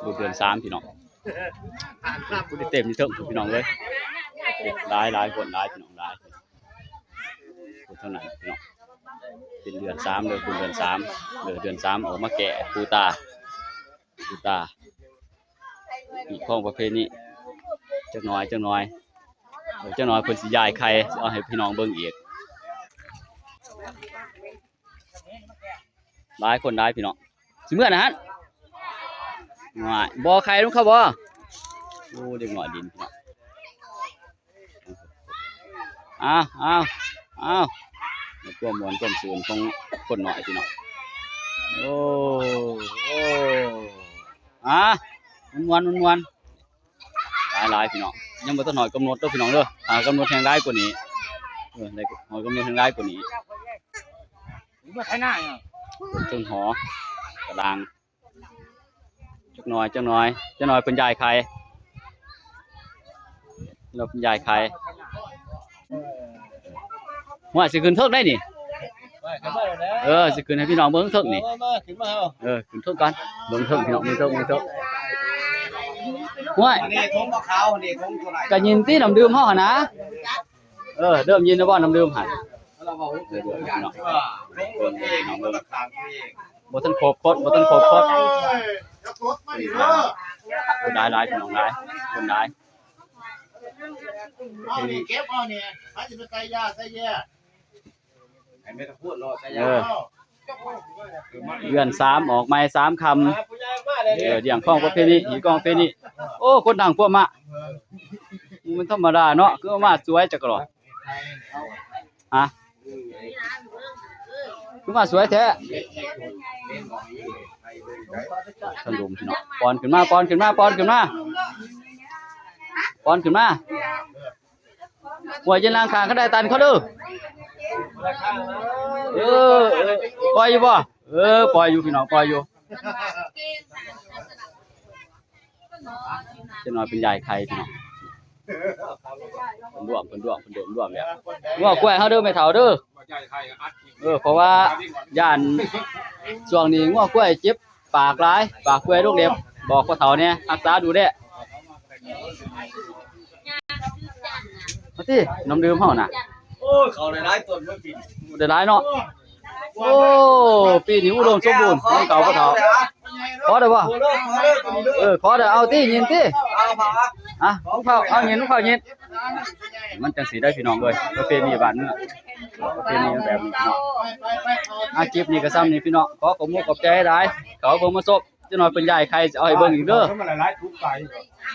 ບຸນເດືອນສາມພີ່ນ້ອງ ຜູ້ທີ່ເຕັມຢູ່ເທິງພີ່ນ້ອງເອີຍ ຫຼາຍໆຄົນ ຫຼາຍພີ່ນ້ອງ ຫຼາຍຄົນທາງນັ້ນພີ່ນ້ອງ ເປັນເດືອນສາມເດີ ບຸນເດືອນສາມເດີ ເດືອນສາມອອກມາແກ້ປູຕາ ປູຕາ ຮີດຄອງປະເພນີ ຈັກໜ່ອຍ ຈັກໜ່ອຍ ເອີ ຈັກໜ່ອຍເພິ່ນຊິຢາຍໄຂ່ ຊິເອົາໃຫ້ພີ່ນ້ອງເບິ່ງອີກ ຫຼາຍຄົນຫຼາຍພີ່ນ້ອງ ຊິເມືອນະຫັ້ນ ວ້າຍ ບໍ່ໄຂ່ນຳເຂົາບໍ່ ໂອ້ ເດັກນ້ອຍຫຼິ້ນພີ່ນ້ອງ ອ້າວ ອ້າວ ອ້າວ ຄວາມມ່ວນຄວາມຊື່ນຂອງຄົນນ້ອຍພີ່ນ້ອງ ໂອ້ ໂອ້ ອາ ມ່ວນໆ ມ່ວນໆ ຫຼາຍໆ ພີ່ນ້ອງ ຍັງບໍ່ທັນຮອດກຳນົດເດີພີ່ນ້ອງເດີ ຖ້າກຳນົດແຮ່ງຫຼາຍກວ່ານີ້ ເອີ ໄດ້ຮອດກຳນົດແຮ່ງຫຼາຍກວ່ານີ້ ເບິ່ງເທິງຫໍ ຕາລາງ ຈັກໜ່ອຍ ຈັກໜ່ອຍ ຈັກໜ່ອຍເພິ່ນຢາຍໄຂ່ ເພິ່ນຢາຍໄຂ່ ຫ້ວຍ ຊິຂຶ້ນເທິງໄດ໋ນີ້ ເອີ ຊິຂຶ້ນໃຫ້ພີ່ນ້ອງເບິ່ງເທິງນີ້ ເອີ ຂຶ້ນເທິງກ່ອນ ເບິ່ງເທິງພີ່ນ້ອງ ເບິ່ງເທິງ ເບິ່ງເທິງ ຫ້ວຍ ນີ້ຖົງຂາວ ນີ້ຖົງໂຕໃດ ກະຍິນຕິ ນ້ຳດື່ມເຮົາຫັ້ນນະ ເອີ ເລີ່ມຍິນແລ້ວບໍ່ ນ້ຳດື່ມຫັ້ນ ບໍ່ທັນຄົບຄົນ ບໍ່ທັນຄົບຄົນ ຄົນຫຼາຍໆ ພີ່ນ້ອງຫຼາຍ ຄົນຫຼາຍ ເອົານີ້ເກັບ ເອົານີ້ ໃຜຊິໄປໃສ່ຢາໃສ່ແຢ ໃຫ້ແມ່ຕະໂພນເນາະ ໃສ່ຢາ ເອີ ເດືອນສາມອອກໃໝ່ສາມຄ່ຳ ເອີ ດຽງຄອງປະເພນີ ຮີດຄອງປະເພນີ ໂອ້ ຄົນດັງພວກມະ ມັນທຳມະດາເນາະ ຄືມາສວຍຈັກກະຫຼອດ ຮະ ຄືມາສວຍແທ້ ທະລຸມພີ່ນ້ອງ ປ້ອນຂຶ້ນມາ ປ້ອນຂຶ້ນມາ ປ້ອນຂຶ້ນມາ ປ້ອນຂຶ້ນມາ ຫ້ວຍ ຢ່ານັ່ງຂ້າງຄັນໄດ້ຕັນເຂົາເດີ ເອີ ເອີ ປ່ອຍຢູ່ບໍ່ ເອີ ປ່ອຍຢູ່ພີ່ນ້ອງ ປ່ອຍຢູ່ ຈັກໜ່ອຍເພິ່ນຢາຍໄຂ່ພີ່ນ້ອງ ເພິ່ນລວມ ເພິ່ນລວມ ເພິ່ນລວມ ລວມແລ້ວ ງົວຄວາຍເຮົາເດີແມ່ເຖົ້າເດີ ເອີ ເພາະວ່າຢ້ານຊ່ວງນີ້ງົວຄວາຍເຈັບປາກຫຼາຍ ປາກເປື່ອຍລົງເລັບ ບອກພໍ່ເຖົ້າແດ່ ຮັກສາດູແລ ມາຕິ ນ້ຳດື່ມເຮົານະ ໂອ້ຍ ເຂົ້າໄດ້ຫຼາຍຕົ້ນເບິ່ງປີນີ້ ໄດ້ຫຼາຍເນາະ ໂອ້ ປີນີ້ອຸດົມສົມບູນ ຂອງເກົ່າບໍ່ເຖົ້າ ຂໍໄດ້ບໍ່ ເອີ ຂໍໄດ້ ເອົາຕິ ຍິນຕິ ເອົາ ເອົາ ຍິນ ເອົາ ຍິນ ມັນຈັ່ງຊີ້ໄດ໋ພີ່ນ້ອງເອີຍ ປະເພນີບ້ານເມືອງ ປະເພນີແບບນີ້ພີ່ນ້ອງ ອາ ຄລິບນີ້ກໍຊ່ຳນີ້ພີ່ນ້ອງ ຂໍຂອບມຸກຂອບໃຈຫຼາຍ ເຂົ້າເບິ່ງມາຊົມ ຈັກໜ່ອຍເພິ່ນຢາຍໄຂ່ ຊິເອົາໃຫ້ເບິ່ງອີກເດີ ມັນຫຼາຍໆ ທຸກໄກ່